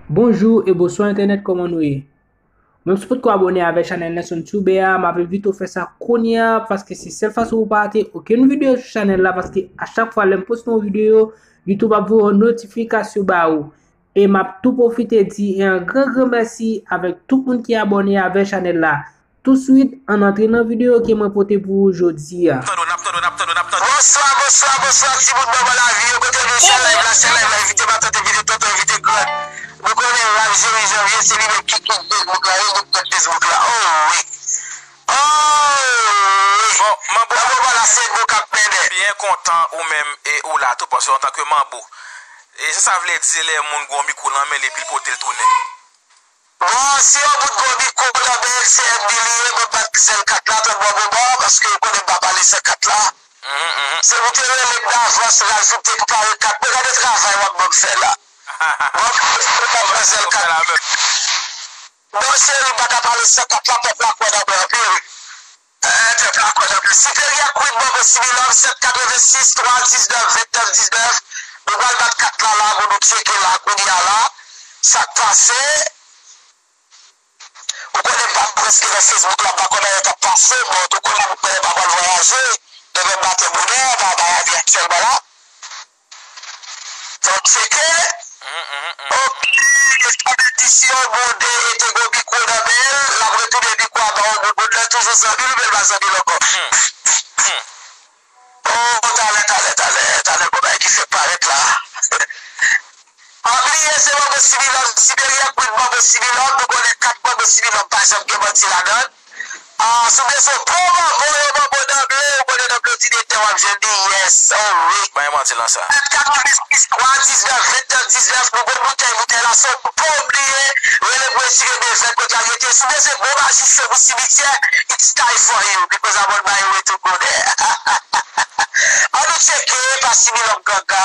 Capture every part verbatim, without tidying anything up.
Bonjou e bonswa entènèt, kòman nou ye? Menm si w potko abòne avèk chanèl Nelson Tube a, m ap envite w fè sa kounye a, paske se sèl fason pou w pa rate okenn videyo sou chanèl la, paske a chak fwa lè m poste yon videyo, YouTube ap voye yon notifikasyon ba ou. E m ap tou pwofite di yon gran gran mèsi avèk tout moun ki abòne avèk chanèl la. Touswit, ann antre nan videyo ke mwen pote pou ou jodi a. N ap tann ou, n ap tann ou, n ap tann ou, n ap tann ou. Bonswa, bonswa, bonswa, timoun, manman lavi yo, kote nou, chè live la, chè live la, envite matant, envite tonton, envite grann. Nou konnen rap Jerry Janvier, se li menm ki kite Facebook la, yo, nou pran Facebook la. Oh wi. Oh wi. Bon, manbo. Nan moman la, se nou k ap mennen. Byen kontan ou menm e ou la tou, paske antanke manbo. E sa sa vle di, se lè moun gon mikwo nan men li, epi l pote l tounen. Bon, si yon moun gon mikwo nan men l, se ènmi li ye, mwen pa t sèl kat la, tann bò moman, paske yo konnen m pa pale san kat la. Mhm, mhm. Se pou te rele m davans, Ralph, pou te pare kat mwen, gade travay w ap ban m fè la. Bon, mwen pa pran sèl kat. Bon, cheri, m pa ka pale san kat la, pèp la kwè nan mwen anpil. Eh, pèp la kwè nan mwen. Siperyè Queen, Manbo Sibilòm, sèt katrevensis, twa diznèf, vennèf diznèf. Nou pral bat kat la, la, pou nou tcheke la, kounye a la. Sa k pase? Ou konnen m pa prèske nan Facebook la, m pa konnen yo t ap pase, bon, ou konnen m pa pral vwayaje, demen maten bonè, pa bay avi aktyèlman la. Donk, se ke, ok, sa vle di si yon moun e te gon mikwo nan men l, l ap retounen mikwo a ba yon moun, moun nan toujou zanmi l oubyen l pa zanmi l ankò. Oh, talè, talè, talè, talè, gon bagay ki fèk parèt la. Pa bliye, se Manbo Sibilòm, Siberyè Queen Manbo Sibilòm, nou konnen kat Manbo Sibilòm pa janm gen manti ladan l. Ah, si w bezwen bon manbo, yon manbo nan ble, ou konnen nan ble ti de tè w ap jwenn li, yes, oh wi. Bay manti nan sa. Sèt katrevensis twa diznèf vennèf diznèf, nou bon boutèy, boutèy la se yon bon bliye, rele pou esire de vèt kote a rete. Si w bezwen bon majisyen pou simityè, it's time for you, because I'm on my way to go there. Ann nou tcheke pa Sibilòm Ganga.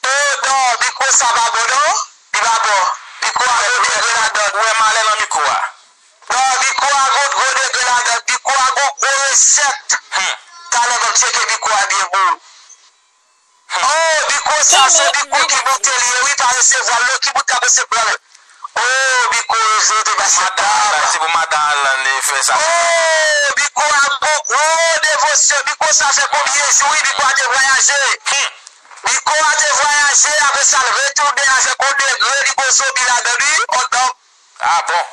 Oh non, mikwo sa pa bon non. Li pa bon. Mikwo a gon degre ladan l. Ou wè malè nan mikwo a. Non, mikwo a gon gwo degre ladan l. Mikwo a gon gwo resèt. Hmm. Talè m ap tcheke mikwo a byen pou ou. Hmm. Oh, mikwo sa se mikwo ki moute li ye, wi, pa resevwa l non, ki bout k ap resevwa l. Oh, mikwo rezo te pase dam. Se pou madan Alan li fè sa. Oh, mikwo a gon gwo devosyon. Mikwo sa fè konbyen jou, wi, mikwo a te vwayaje. Hmm. Mikwo a te vwayaje, apre sa l retounen avèk yon degre, li gon zonbi ladan li, oh non. Ah bon?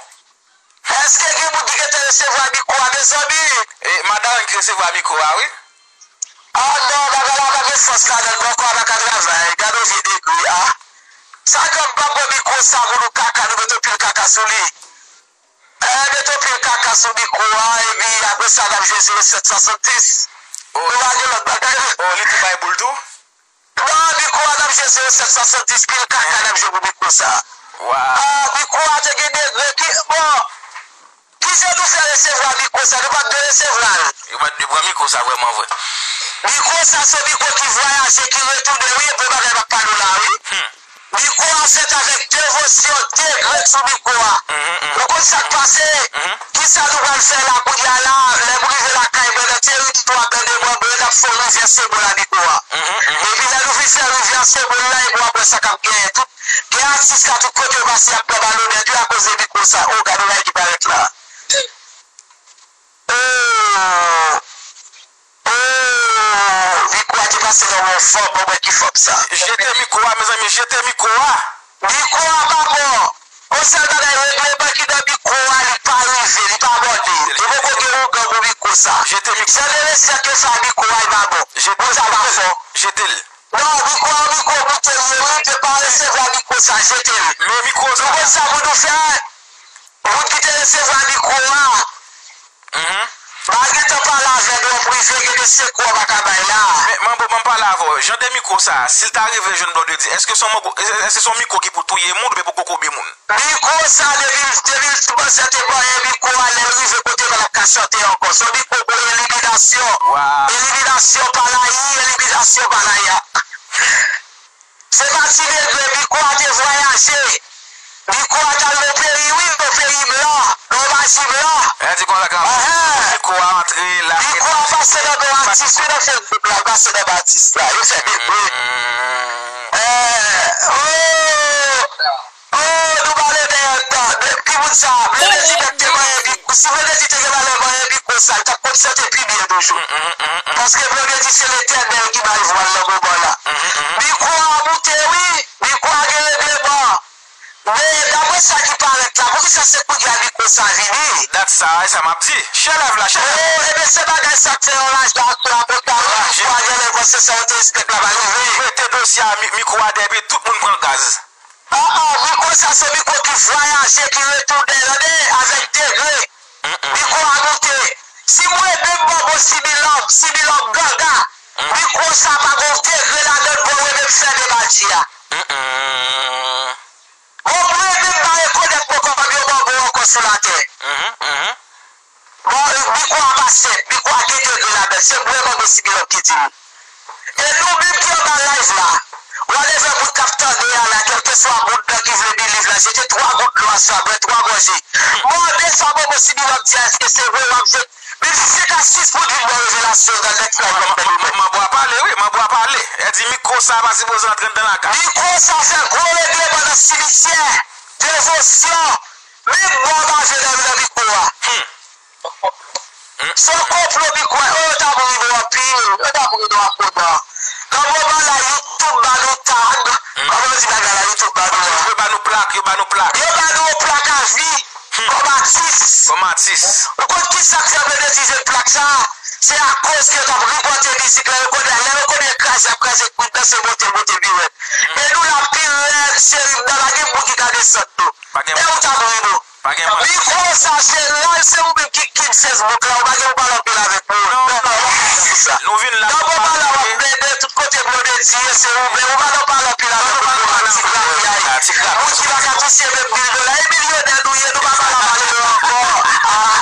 Èske gen moun ki gentan resevwa mikwo a, mezanmi? E, madan ki resevwa mikwo a, wi. Ah non, bagay la pa gen fòs ladan l, bòkò a pa ka travay, gade yon vye degre, ah. Sa k ap ban mwen mikwo sa pou nou kaka, nou mete pil kaka sou li. Eh, mete pil kaka sou mikwo a, epi apre sa, n ap jwe zewo sèt swasanndis. Oh. Nou pa gen lòt bagay, non. Oh, li tou bay boul tou? Non, mikwo a, n ap jwe zewo sèt swasanndis, pil kaka, n ap jwe pou mikwo sa. Waw. Ah, mikwo a te gen degre ki, bon, kijan nou fè resevwa mikwo sa? Nou pa t dwe resevwa l. Yo pa t dwe pran mikwo sa vrèman vre. Mikwo sa, se mikwo ki vwayaje, ki retounen, wi, bon bagay m ap pale w la, wi. Hmm. Mikwo a fèt avèk devosyon, degre sou mikwo a. Mhm, mhm. Ou konn sa k pase? Mhm. Kisa nou pral fè la kounye a la? Lè m rive lakay mwen nan teritwa Bènenmwen, mwen n ap fè yon rivyè sebo la mikwo a. Mhm, mhm. Epi lè nou fin fè rivyè sebo la, epi w ap wè sa k ap genyen. Tout, gen atis la, tout kote yo pase, y ap pran balonèt, wi, akoz de mikwo sa. Oh, gade yon bagay ki parèt la. Oh! Oh! Mikwo a te pase nan men yon fanm, mwen wè ki fanm sa. Jete mikwo a, mezanmi, jete mikwo a. Mikwo a pa bon. Yon sèl bagay, regleman ki nan mikwo a, li pa rive, li pa abòne. Li poko gen ougan pou mikwo sa. Jete mikwo. Jan de resèt yo fè a mikwo a, li pa bon. Jete mikwo a. Sa pa fò. Jete l. Non, mikwo a, mikwo moute l ye, wi, te pa resevwa mikwo sa, jete l. Men mikwo sa. Nou konn sa pou nou fè. Moun ki te resevwa mikwo a, mhm, pa gentan pale avè nou an prive, gen de sekou w pa ka bay la. Men, Manbo, ban m pale avè w. Jan de mikwo sa, si l ta rive jwenn Blondedy, èske se yon mikwo, èske se yon mikwo ki pou touye moun oubyen pou kokobe moun? Mikwo sa, depi, depi manzè te manyen mikwo a, lè l rive kote l, l ap ka chante ankò. Se yon mikwo pou eliminasyon. Waw. Eliminasyon pa layi, eliminasyon pa laya. Se pa ti degre, mikwo a te vwayaje. Mikwo a t al nan peyi, wi, nan peyi blan, nan maji blan. Lè di konsa kanmenm. Ahàn. Mikwo a antre la. Mikwo a pase nan men atis, wi, nan Facebook la, pase nan men atis la. Yo fè degre. Hmm. Eh, oh, oh, Timoun sa a, Blondedy mèt te manyen pi, si Blondedy te gen valè manyen pi gwo sa, l t ap konn chante pi byen toujou. Paske Blondedy se Letènèl ki bay vwa l nan moman la. Mikwo a moute wi, mikwo a gen regleman. Men, daprè sa ki parèt la, poukisa se kounye a mikwo sa vini? Dat sa, e sa m ap di. Share live la, share live. Oh, ebyen se bagay sa k fè yon raje a sou la pòt la wi, mikwo a genlè panse sa yo te espèk la pa rive. Mete dosye a, mi- mikwo a dèyè, epi tout moun pran gaz. Ah, ah, mikwo sa se mikwo ki vwayaje, ki retounen, tande, avèk degre. Mikwo a moute. Si mwen menm bò bò Sibilòm, Sibilòm ganga, mikwo sa pa gon degre ladan l, bò mwen menm fèmen bati a. Bò mwen menm pa rekonèt mwen kòm yon bò bò ankò sou latè. Bon, mikwo a pa senp, mikwo a gen degre ladan l. Se mwen bò bò Sibilòm ki di l. E nou menm ki anba live la, whatever moun k ap tande a la, kèlkeswa moun nan ki vle believe la, jete twa gout dlo a sou la, bwè twa gòje. Mande sa bò bò Sibilòm di a, èske se vre w ap jwenn? Menm si se ka sis moun vin ba w revelasyon nan nèt la, w ap fè li menm. Manbo a pale, wi, manbo a pale. Èl di mikwo sa a pa sipoze antre anndan lakay. Mikwo sa fè gwo regleman nan simityè, devosyon, menm mò pa vle nan nan mikwo a. Se yon konplo mikwo a, oh, yo ta mouri nou anpil, yo ta mouri nou akodan. Nan moman la, YouTube ba nou tag, kòman yo di bagay la, YouTube ba nou an? Yo ba nou plak, yo ba nou plak. Yo ba nou yon plak a vi. Kòm atis. Kòm atis. Ou konn ki sa k fè Blondedy jwenn plak sa a? Se akoz ke yo t ap ripòte mizik la, yo konnen, lè yo konnen kraze y ap kraze kwit nan, se monte l monte pi rèd. E nou la pi rèd, cheri m nan, pa gen moun ki ka desann nou. Pa gen moun. E ou t ap ri nou. Pa gen moun. Mikwo sa, jeneral, se ou menm ki king Facebook la, ou pa gen pou pale anpil avèk moun. Non, non, non, non, non, non. Nou vin la pou pale. Nan moman la, w ap plede tout kote Blondedy ye, se ou menm, ou pa nan pale anpil avèk moun, ti grapyay. Moun ki pa ka touche menm mil dola. E milyonè nou ye, nou pa pale a malere ankò. Ah,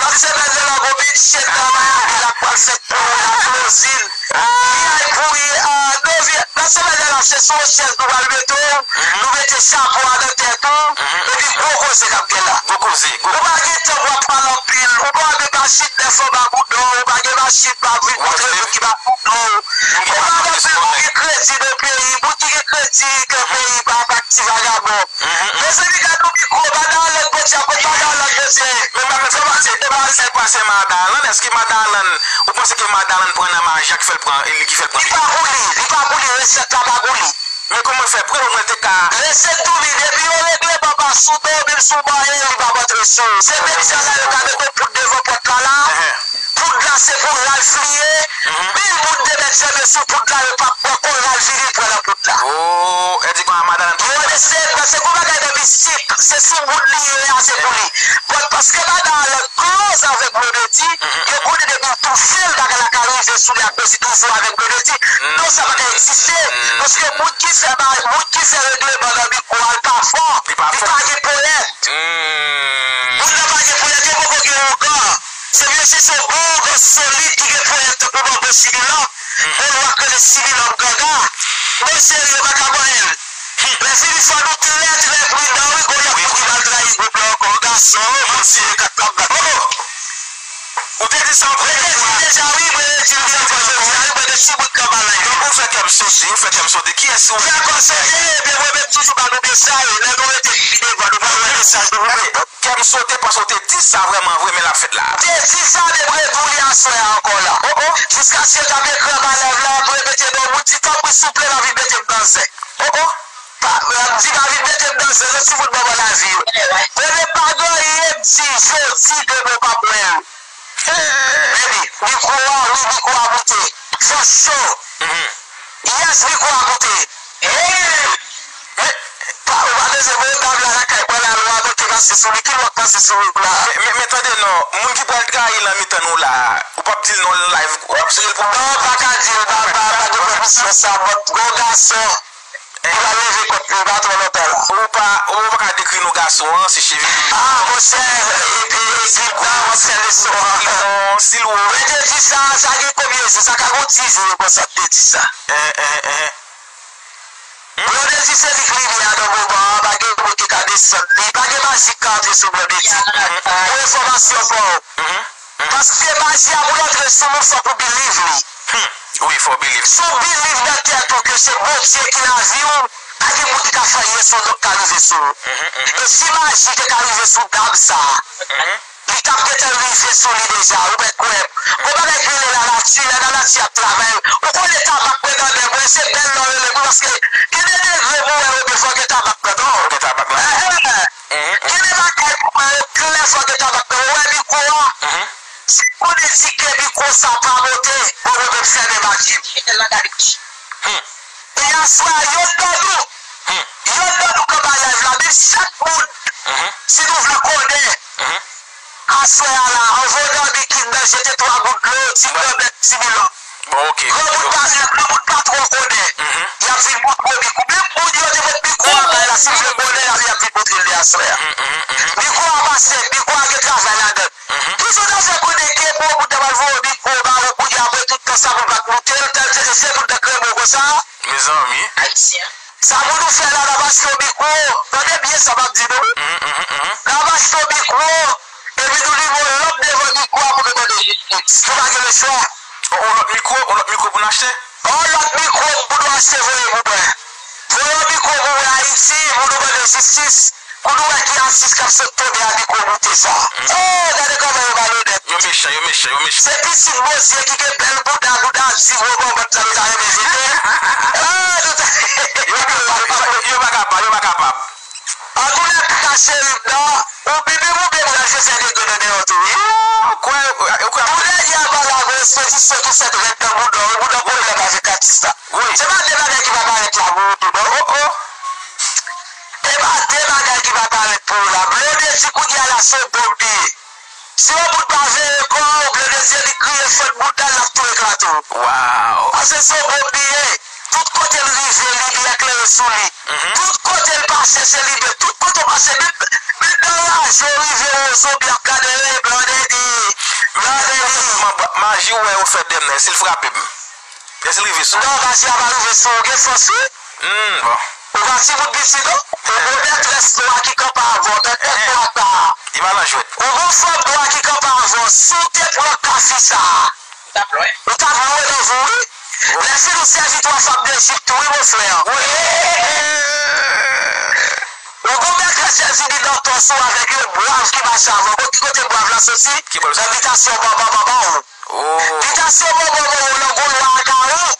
lòt semèn nan, la gon bidjè nan Miami la k pral fèt pou la klozin. P I pou, ah, Novi, nan semèn nan, la se sou yon chèz nou pral mete w, nou mete chapo a nan tèt ou, epi gwo koze k ap gen la. Gwo koze, gwo koze. Ou pa gen tan pou w ap pale anpil, ou pa gen machin nèf anba bouda w, ou pa gen machin pa vin montre moun ki pa bouda w. Ou pa gen anpil moun gen kredi nan peyi, moun ki gen kredi nan peyi pa, pa ti vagabon. Mezanmi, gad yon mikwo, Madaland, Bondye, kot Madaland, mesye? Men bagay sa pase, e pa sèl pase Madaland, èske Madaland, ou panse ke Madaland pran nan maji a ki fè l pran, e li ki fè l pran? Li pa pou li, li pa pou li, resèt la pa pou li. Men kòman l fè pran, mwen te ka. Resèt tou li, depi yon regleman pa sou do, menm si w manyen l, li p ap antre sou ou. Se medya la yo ka mete yon poud devan pòt la la. Poud la se pou Ralph li ye. Mil moun te mèt fèmen sou poud la, yo p ap pran, kon Ralph vini pran nan poud la. Oh, e di kon a madanm. Yo, se, se gon bagay nan mistik. Se sou moun li ye a, se pou li. But paske madanm lan close avèk Blondedy, yo konnen depi l toufe l, bagay la ka rive sou li akoz li toujou avèk Blondedy. Non, sa pa ka egziste. Paske moun ki fè ba-, moun ki fè regleman nan mikwo a, l pa fò. Li pa fò. Li pa gen polèt. Moun nan pa gen polèt, yo poko gen ougan. Se mesye se yon bon gwo solid ki gen ponyèt tankou manbo Sibilòm. Yon lwa k rele Sibilòm ganga. Bon, cheri, yo pa ka manyen l. Lè fini fò nou trè, trè pridan, wi, gon lòt moun ki pral trayi gwoup la ankò. Gason, bon, se kat la bat. Ou te di sa, ou te di deja, wi, mwen te di l devan jodi a, wi, mwen te sou bout kanbal la. Donk, ou fè kè m sote, ou fè kè m sote. Kiyès ou? Fè kò sote, ebyen, mwen menm toujou ba nou mesaj, lè nou rete pi devan, nou ba nou mesaj, nou vle. Kè m sote paske w te di sa vrèman vre, men l ap fèt la. Te di sa depi retou li aswè a ankò la. Oh, oh. Jiskaske yo t ap ekri anba live la, ap repete non, moun di tanpri souple pa vin mete m nan zen. Oh, oh. Pa, m ap di pa vin mete m nan zen, zòt sou fout ban mwen lavi yo. Premye pa gen anyen m di jodi, demen w p ap wè l. Baby, mikwo a, wi, mikwo a moute. Fò cho. Yes, mikwo a moute. Hey! Men, pa, ou pa bezwen voye dam la lakay mwen la, lwa manke pase sou li. Ki lwa k pase sou li la? Men, men, men tande non, moun ki pral trayi nan mitan nou la, ou p ap di l non live, w ap sere l pou mwen. Non, pa ka di l, pa, pa, pa gen pèmisyon sa, but gon gason ki pral leve kont li, pa twò lontan la. Ou pa, ou pa ka dekri non gason an, se cheve li. Ah, monchè, epi, epi, non, monchè, leson an. Mwen te di sa, sa gen konbyen jou, sa ka gon dis jou konsa m te di sa. Eh, eh, eh. Blondedy se li k limyè a nan moman an, pa gen moun ki ka desann li, pa gen maji k ka antre sou Blondedy. Pou enfòmasyon pa w. Paske maji a pou l antre sou ou, fòk ou believe li. Wi, fò w believe. Si w believe nan tèt ou ke se Bondye ki lavi w, Pa gen moun ki ka fè anyen sou ou, donk ka rive sou ou. E si maji te ka rive sou dam sa a, li t ap gentan rive sou li deja, ou mèt kwè m. Gon bagay ki rele lanati, lè lanati ap travay, ou konnen tabak mwen nan men mwen, se bèl lè w rele m wi, paske gen de degre pou w wè yo, men fò gen tabak nan men w. Fò gen tabak nan men w. Gen de bagay pou w wè yo klè, fò gen tabak nan men w. Ou wè mikwo a? Si w konnen di ke mikwo sa pa monte, bon, mwen menm fèmen baki m. E aswè a, yo dòmi. Yo dòmi k anba live la, men chak moun, si nou vle konnen, aswè a la, anvan w dòmi, kit nan jete twa gout dlo, ti granmèt, ti milòk. Bon, ok. Granmoun pa, granmoun pa twò konnen. Y ap vin montre w mikwo. Menm moun yo te met mikwo a bay la, si l vle konnen, y ap, y ap vin montre l li aswè a. Mikwo a pase, mikwo a gen travay ladan l. Kisa w ta fè konnen ke pou yon moun ta pral voye yon mikwo ba ou kounye a, apre tout tan sa pou l pa t moute l, ta se moun nan krebe w konsa? Mezanmi. Ayisyen. Sa pou nou fè la, n ap achte yon mikwo. Tande byen sa m ap di nou. N ap achte yon mikwo, epi nou limen yon lanp devan mikwo a pou nou mande jistis. Nou pa gen lechwa. On, on lòt mikwo, on lòt mikwo pou n achte? On lòt mikwo pou nou achte voye pou mwen. Voye yon mikwo pou mwen Ayiti, pou nou mande jistis. Pou nou wè ki atis k ap sot tonbe a mikwo moute sa. Oh, gade kòman yo malonèt. Yo mechan, yo mechan, yo mechan. Se pitit Bondye ki gen bèl bouda, bouda di gwo bòbòt sa nou ta renmen jete. Ah, nou ta... Yo, yo, yo pa kapab, yo pa kapab. Antoulèka, cheri m nan, ou menm ou menm pral fè degre nan dèyè w tou wi. Ou kwè, ou kwè. Pou dènye a, bagay, repetisyon ki fèt rèd nan bouda w, bouda w konnen lè pa fè katis la. Wi. Se pa de bagay ki pa parèt la pou ou tou non. Oh, oh. E pa de bagay ki pa parèt pou ou la. Blondedy kounye a la se yon bonm li ye. Si yon moun pa veye kò w, Blondedy li griye fann bouda l, l ap tou eklate w. Wow. Paske se yon bonm li ye. Tout kote l rive, limyè klere sou li. Tout kote l pase, se limyè. Tout kote w pase, menm, menm nan raje w rive, yon zonbi ap gade w, Blondedy, Blondedy. Ma-, maji w wè yo fè Demnè, si l frape m. Èske l rive sou ou? Non, maji a pa rive sou ou, gen fòs wi. Hmm, bon. Ou pa timoun piti non. Ou gon mètrès nwa ki kanpe avan w, mètrès nwa sa a. Li pa nan jwèt. Ou gon fanm nwa ki kanpe avan w, si w te pran ka fi sa a, ou t ap lwen. Ou t ap lwen nan vi w wi. Lè fini w sèvi twa fanm Dejip tou wi, mon frè. Wi. Ou gon mètrès lè vini nan tòs ou avèk yon bwav ki mache avan w. Bon, ki kote bwav la soti? Nan bitasyon manman manman w. Oh. Bitasyon manman w lan gon lwa a ka ou.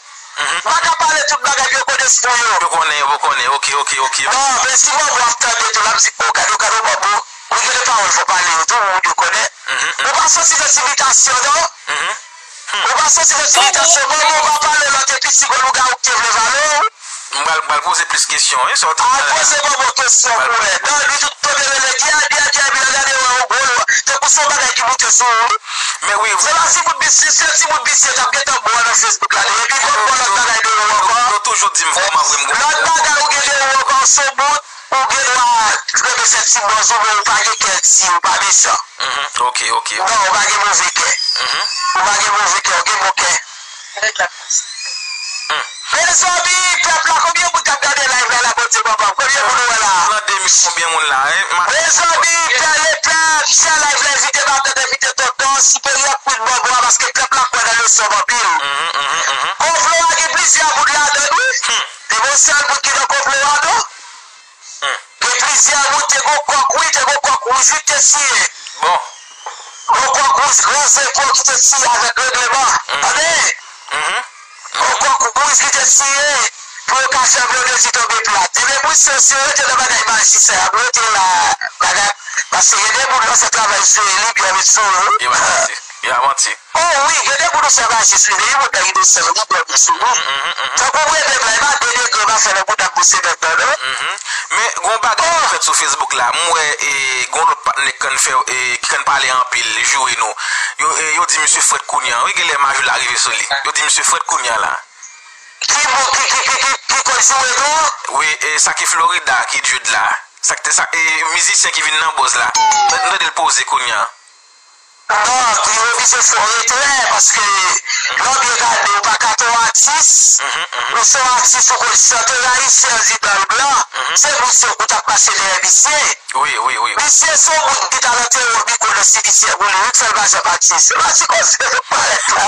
M pa ka pale tout bagay yo konespo yo. Yo konnen, yo konnen. Ok, ok, ok. Non, men si manman w ap tande tou, l ap di, oh, gade, gade manman w. Wi, gen de pawòl fò pale yo tou, moun yo konnen. Ou pa soti nan ti bitasyon, non. Ou pa soti nan ti bitasyon, manman w pa pale lòt epi si gon lougawou ki te vle vale w. M pral, m pral poze plis kesyon, wi, sa w di. Al poze manman w kesyon pou wè. Nan li tout tonbe rele, dyè, dyè, dyè, epi l gade wè yon gwo lwa. Tankou se yon bagay ki moute sou ou. Men wi. Se pa timoun misye, se timoun misye t ap gentan bo nan Facebook la. Epi bon, bon, lòt bagay de ou ankò. Yo toujou di m vrèman vre m gon. Lòt bagay ou gen de ou ankò, se yon bout, ou gen dwa kenbe fè ti bòz ou, men ou pa gen kè di, ou pa mechan. Mhm, ok, ok. Non, ou pa gen move kè. Mhm. Ou pa gen move kè, ou gen bon kè. Mezanmi, pèp la, konbyen moun k ap gade live la, la, Bondye papa m? Konbyen moun ou wè la? Nan de mil konbyen moun la, hein? Mezanmi, pèp, pèp, share live la, envite matant, envite tonton, siperyè, kwin, bòbò a, paske pèp la kwè nan leson anpil. Mhm, mhm, mhm. Konplo a gen plizyè moun ladan l, wi. Hmm. Se pa yon sèl moun ki nan konplo a, non. Hmm. Gen plizyè moun, te gon kòk, wi, te gon kòk wouj, wi, te siyen. Bon. Gon kòk wouj, gran zenpo ki te siyen avèk regleman. Mhm. Tande? Mhm. Gon kòk wouj ki te siyen pou yo ka fè Blondedy tonbe plat. Ebyen, mwen se, se rete nan bagay maji sa, rete la, bagay, paske gen de moun nan fè travay sou li, byen ret sou ou. Yo pa manti. Yo pa manti. Oh wi, gen de moun ou fè maji sou li, wi, moun nan inosan, li bò li sou ou. Tankou mwen menm la, e pa de degre m ap fè nan bouda m pou semèn nan, non. Men gon bagay ki fèt sou Facebook la, m wè, e, gon lòt patnè k konn fè, e, ki konn pale anpil, joure nou. Yo, e, yo di misye frèt kounye a, wi, genlè maji la rive sou li. Yo di misye frèt kounye a la. Ki moun ki, ki, ki, ki, ki konn joure nou? Wi, e, sa ki Florida, ki Jude la. Sa ki te, sa, e, mizisyen ki vin nan buzz la. M tande l poze kounye a. Non, li oblije fè yon retrè, paske lè w byen gade, ou pa ka t yon atis, ou se yon atis, ou konn chante ayisyen, zidòl blan, Se moun se ou t ap pase dèyè misye. Wi, wi, wi. Misye se yon moun ki t al antere yon mikwo nan simityè pou li, wi, k fè l pa janm atis. Se pa ti koze nou parèt la.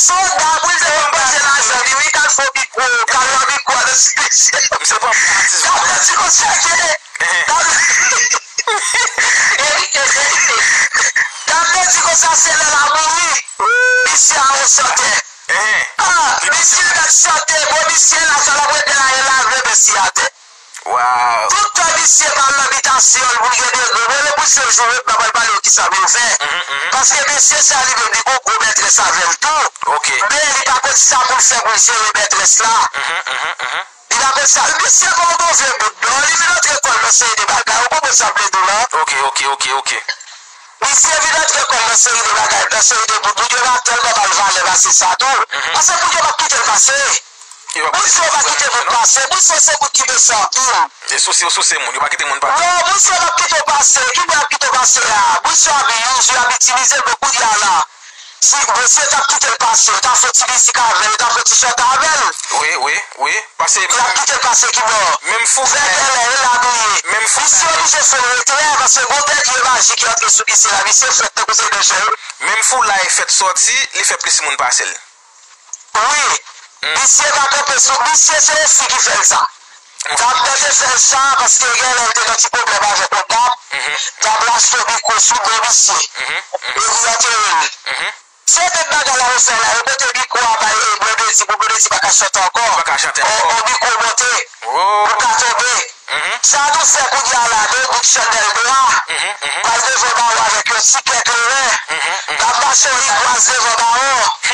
Se yon dam, wi, se yon pase lajan li, wi, k al fè yon mikwo, k al nan mikwo nan simityè. Misye pran atis. Dam nan di konsa ke, dam, dam nan di konsa se lè l a mouri. Misye a yon chantè. Ah, misye mèt chante, bon, misye la, sa l ap rete la, e lave men si atè. Tout tan misye pa nan bitasyon l pou l gen de grenn, rele pou se jou, yo pa pral pale yo kisa pou yo fè. Paske mesye sa li menm, li gon gwo mètrès avè l tou. Men li pa konn sa pou l fè pou l jere mètrès la. Li pa konn sa. Misye pa yon move moun, non. Li vin antre kò l nan seri de bagay. Ou konprann sa m vle di w la? Misye vin antre kò l nan seri de bagay, nan seri de bout. Moun yo pa tèlman ba l valè pase sa tou. Paske moun yo p ap kite l pase. Moun sa yo pa kite moun pase. Moun sa yo se moun ki mesan anpil. E souse, yo souse moun. Yo pa kite moun pase. Non, moun sa yo p ap kite w pase. Ki moun ap kite w pase a? Moun sa yo ap use, yo ap itilize l, men kounye a la. Si mesye t ap kite l pase, yo ta fè ti mizik avè l, yo ta fè ti chante avè l. Wi, wi, wi. Pase. L ap kite l pase ki bò? Menm foulay. Vètèlè, e la nou ye. Menm foulay. Misye oblije fè l retirè, paske gon dènye maji ki antre sou misye la, misye fèt tankou se de jè. Menm foulay fèt sòti, li fè plis moun pase l. Wi. Misye pa kanpe sou, misye se osi ki fè l sa. Dam nan te fè l sa paske genlè l te nan ti pwoblèm avèk yon dam. Dam la achte yon mikwo sou non misye. Epi antere l. Se menm bagay la yo fè la, yo pote mikwo a bay Blondedy pou Blondedy pa ka chante ankò. Li pa ka chante ankò. On mikwo monte pou l ka tonbe. Sa nou fè kounye a la, de bout chandèl nwa, pral devan bawo avèk yon ti kè kleren, n ap mache yon rigwaz devan bawo, n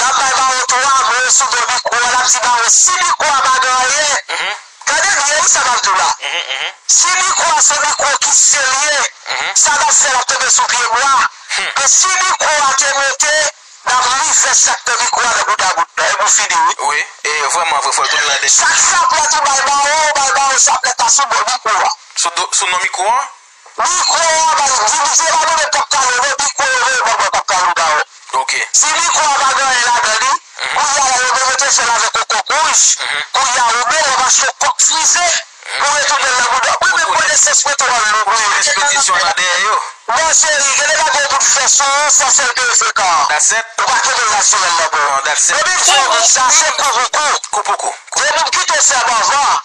ap bay bawo twa mo sou do mikwo a, n ap di bawo, si mikwo a pa gen anyen, tande byen wi sa m ap di w la, si mikwo a se mikwo ki serye, sa n ap fè l ap tonbe sou pye bwa, men si mikwo a te monte, n ap rive fè sak nan mikwo a nan bouda moun nan, epi w fini wi. Wi, e vrèman vre, fò l tounen nan de. Sak saplèt ou bay bawo, ou bay bawo saplèt la sou bò mikwo a. Sou do, sou non mikwo a? Mikwo a bay, di misye pa nou menm k ap kale w non, mikwo yo voye ban mwen k ap kale w bawo. Ok. Si mikwo a pa gen anyen ladan li, kounye a la yo bezwen te fè l avèk yon kòk wouj, kounye a ou menm w ap achte yon kòk frize, pou retounen l nan bouda w. Mwen menm konesans mwen twò lou wi. Ekspedisyon nan dèyè yo. Bon cheri, gen de bagay pou n fè sou ou, fò sèl ke yo frekan. That's it. Ou pa kenbe l natirèl nan bon. Non, that's it. Depi m di w sa, se kou pou kou. Kou pou kou. Depi m kite w fè m anvan,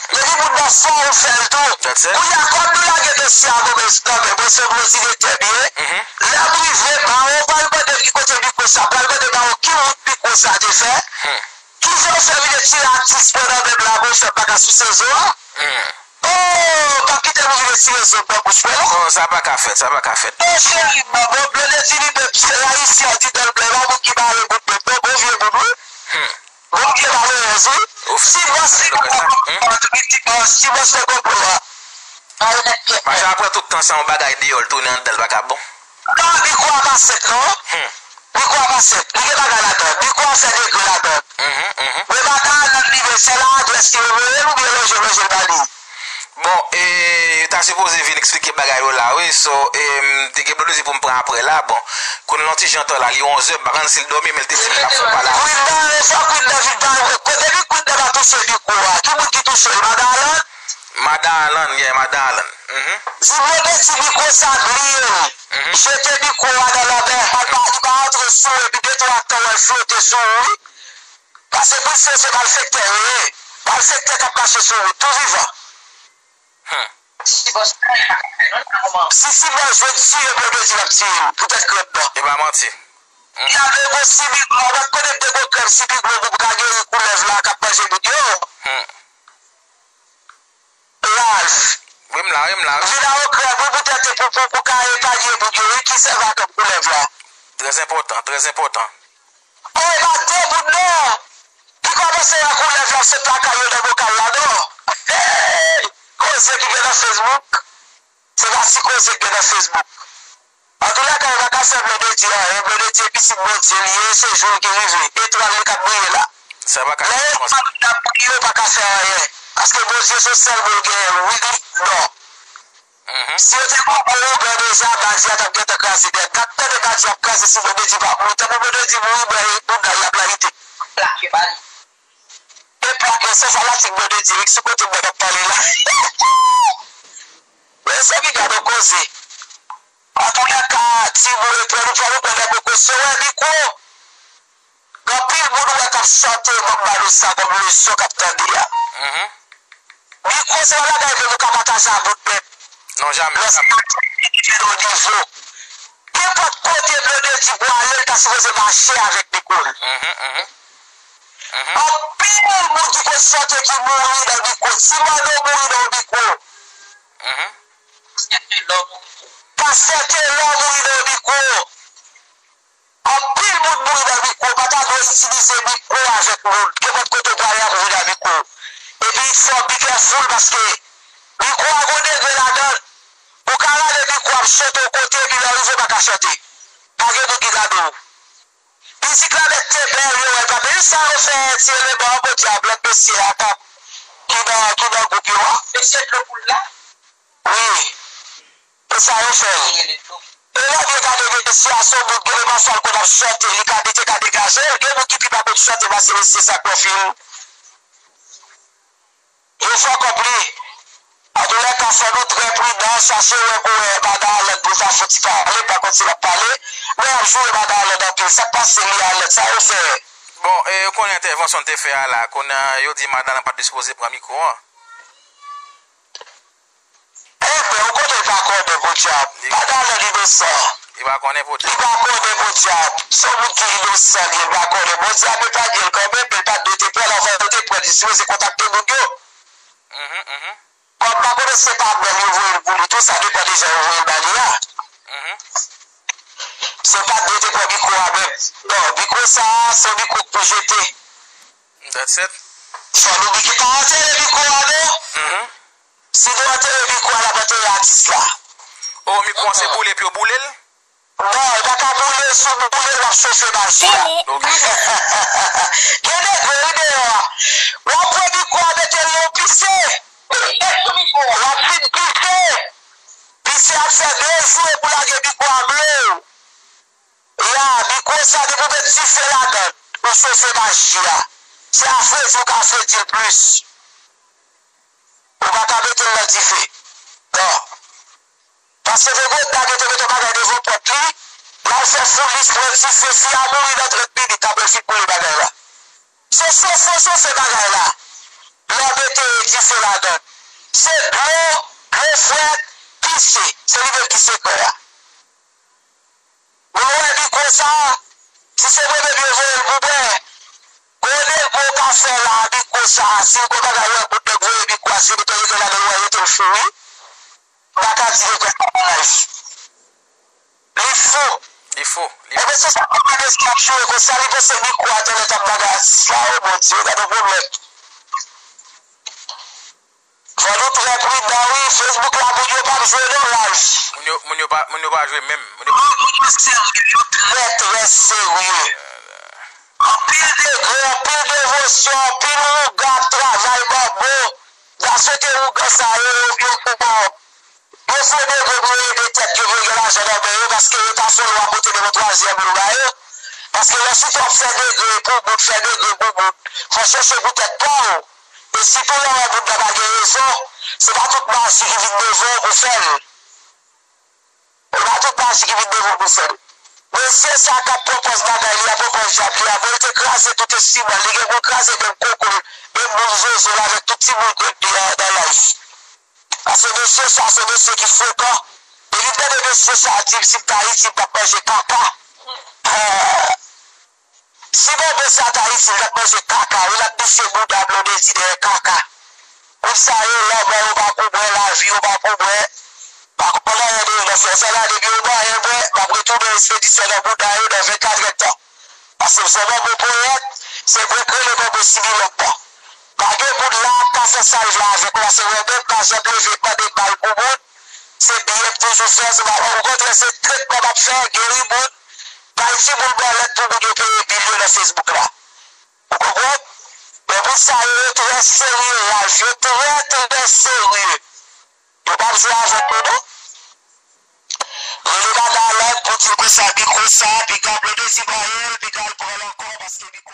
depi moun nan fè w, ou fè l tou. That's it. Kounye a, kòm nou lage dosye a nan men, nan men mwen, se yon dosye de tè byen. Lè m rive, bawo pral mande m ki kote mikwo sa, pral mande bawo ki wout mikwo sa te fè. Kijan w fè vin retire atis mwen nan menm la, monchè, m pa ka souse zo a? Oh, p ap kite m vin retire zo m nan bouch mwen non. Non, sa pa ka fèt, sa pa ka fèt. Oh, cheri, bon, bon, Blondedy li menm, se ayisyen an ti dèl blan, pa moun ki bare bout menm non, bon vye moun wi. Bon vye malerèz wi. Ti bòs li pa ka konprann wi, ti bòs, ti bòs fè konplo a. Mache apre tout tan sa yon bagay deyò, l tounen anndan, l pa ka bon. Non, mikwo a pa senp non. Mikwo a pa senp. Li gen bagay ladan l. Mikwo a fè degre ladan l. Men madan Alan li menm, se la adrès li voye l oubyen lonje lonje l ba li? Bon, e, yo ta sipoze vin eksplike bagay yo la, wi. So, e, m te gen Blondedy pou m pran apre la. Bon, kounye a l yon ti jan tan la, li onzè, m pa konn si l dòmi, men l te di m l ap fè pale avè l. Queen nan, e fò Queen nan vin ba, depi Queen nan pa touche mikwo a, ki moun ki touche l? Madan Alan? Madan Alan, yeah, Madan Alan. Di Blondedy mikwo sa bliye l. Jete mikwo a nan lanmè, pa, pa, li pa antre sou ou epi de twa tan w wè l flote sou ou wi. Pase pou l se, se malfektè yo ye. Malfektè k ap mache sou wout, tou vivan. Si, si bòs jwenn tiye Blondedy l ap tiye l, poutèt krèb nan. E pa manti. Li al depo si mikwo, w pa t konnen m te gon krèb si mikwo pou m ka geri koulèv la k ap manje moun yo. Ralph. Wi, m la, wi, m la. Vin a yon krèb, wi, poutèt pou, pou, pou ka epanye moun yo, wi, ki sèvi a kòb koulèv la. Trè enpòtan, trè enpòtan. Oh, e pa de moun, non! Ki kòmanse wè koulèv la, se lakay yo nan bokal la, non! Hey! Koze ki gen nan Facebook. Se pa ti koze k gen nan Facebook. Antoulèka, yo pa ka fè Blondedy anyen. Blondedy se pitit Bondye li ye, se jou l ki rive. Etwal li k ap briye la. Sa pa ka fè. Lè etwal li ap briye, yo pa ka fè anyen. Paske Bondye se sèl mo l genyen, wi, non. Si yo te pran bon ougan deja, Badia t ap gentan kraze nèt. N ap tande Badia ap kraze si Blondedy pa mouri. Tanpri Blondedy mouri, bwè bounda l, l ap layite. Plake ba li. plak yo, se fanatik Blondedy, wi, sou kote m ap pale la. Mezanmi, gade yon koze. Antoulèka, timoun, epi nou pran, nou pran de prekosyon, wè, mikwo. Gen anpil moun ou wè k ap chante, m ap ba nou sa kòm leson k ap tande a. Mikwo se yon bagay ke nou ka pataje a bout men. Non, jamè, jamè. Lè sa rive nan nivo. Kenpòt kote Blondedy pwale, l ta sipoze mache avèk mikwo l. Anpil moun ki konn chante ki mouri nan mikwo. Ti Mano mouri nan mikwo. Pastè Telò mouri nan mikwo. Anpil moun mouri nan mikwo, pa ta dwe itilize mikwo avèk moun. Kenpòt kote w prale a pou vin nan mikwo. Epi fò w be careful paske mikwo a gon degre ladan l. Ou ka rale mikwo ap chante yon kote epi lè w rive w pa ka chante. Pa gen moun ki gade w. Mizik la mèt te bèl, yo wè pa men sa yo fè ti eleman an, podyab, lòt mesye a k ap, ki nan, ki nan gwoup yo a. Mesye dlo koul la? Wi. E sa yo fè l. E lè byen gade mesye a se yon moun, gen de pafwa l konn ap chante, li ka, li te ka degaje l, gen moun ki pi pa konn chante pase mesye sa k nan fim. Yo fè kòb li. Antoulèka, fò nou trè pridan, chache wè pou wè Madan Alèn pou l ta fouti pale, m pa konn si l ap pale, men y ap joure Madan Alèn anpil. Sa k pase li Alèn, sa yo fè? Bon, e, ou konnen entèvansyon l te fè a la, kounye a yo di Madan Alèn pa t dispoze pran mikwo an. Enben, ou konnen l pa konnen, podyab. Madan Alèn inosan. Li pa konnen podyab. Li pa konnen podyab. Se yon moun ki inosan, li pa konnen. Bondye ap epanye l kanmenm, men l pa t dwe te pran l anvan yo te pran l. Li sipoze kontakte moun yo. Bon, m pa konnen si se pa bèl yo voye l pou li tou, sa depann de jan yo voye l ba li a. Se pa t dwe te pran mikwo a menm. Non, mikwo sa a, se yon mikwo k pou jete. That's it. Fò nou bike pa antere mikwo a non. Si nou antere mikwo a, n ap antere atis la. Oh, mikwo an se boule pou yo boule l? Non, yo pa ka boule l, si w boule l, w ap chofe maji a. Ok. Gen degre wi deyò a. W ap pran mikwo a, mete l nan yon pise. W ap fin pise. Pise a ap fè de jou epi w lage mikwo a ble. Ya, mikwo sa depi w met dife ladan l, ou chofe maji a. Se afredi ou ka fredi l plis. Ou pa ka mete l nan dife. Non. Paske te gen yon dam yo te mete yon bagay devan pòt li, l al fè foulis pran dife, fi a mouri nan trant minit apre l fin boule bagay la. Se chofe w chofe bagay la. Lè w mete dife ladan l. Se dlo, dlo frèt, pise. Se li menm ki sekrè a. Bon, wè, mikwo sa, si se mwen menm yo voye l pou mwen, konnen pou w ka fè la, mikwo sa, si w gon bagay wè, moun nan voye mikwo a, si w mete yon grenn ladan l, wè, rete l fou, wi. M pa ka di l kwè sa nan live. Li fou. Li fou. Li Ebyen, se sa k ap fè mesye ap joure konsa, li panse mikwo a te mèt ap bagay atis la, o Bondye, gade yon pwoblèm. Fò nou trè pridan wi, Facebook la moun yo p ap jwe non live. Moun yo, moun yo pa, moun yo pa jwe menm. Moun yo pa... Non, moun yo serye, yo trè, trè serye. Anpil degre, anpil devosyon, anpil wougan ap travay manbo. N ta swete wougan sa yo, yo, yo, yo fè degre pou yo ede tèt yo, pou yo gen lajan nan men yo, paske yo ta fè lwa pote devan twazyèm moun ba yo. Paske lè sou w ap fè degre pou bout, fè degre pou bout, fò w chèche pou tèt pa w. E sitou lè w wè moun nan pa gen rezon, se pa tout maji ki vin devan w pou fè l. E pa tout maji ki vin devan w pou fè l. Mesye sa k ap pran pòz bagay li a, pran pòz dyab li a, bon, li te kraze tout enstriman l, li gen pou l kraze menm koko l, menm boul zozo l avèk tout timoun gwèt li an nan live. Paske mesye sa, se mesye ki frekan. Depi m tande mesye sa di m si m t Ayiti, m t ap manje kaka. Si manbo sa t Ayiti, l t ap manje kaka, wi, l ap bise bouda Blondedy dèyè kaka. Moun sa yo, lanmò yo pa pou mwen, lavi yo pa pou mwen. Pa konn anyen de yo nan fè sa la, depi yo ban anyen mwen, m ap retounen ekspedisyon nan bouda yo nan vennkatrèdtan. Paske m se manbo ponyèt, se mwen k rele manbo sibilòk la. Pa gen moun la k ka fè sa l vle avèk mwen, paske mwen menm pa janm leve mande bal pou moun. Se byen m toujou fè, se pa, okontrè, se tretman m ap fè, geri moun, bay timoun bòlèt pou moun yo peye bil yo nan Facebook la. Ou konprann? Men moun sa yo, yo trè serye, Ralph, yo trè, trè serye. Yo p ap jwe avèk nou, non. Rele Madan Alèn pou di l konsa, mikwo sa, piga Blondedy ba yo l, piga l pran l ankò, paske mikwo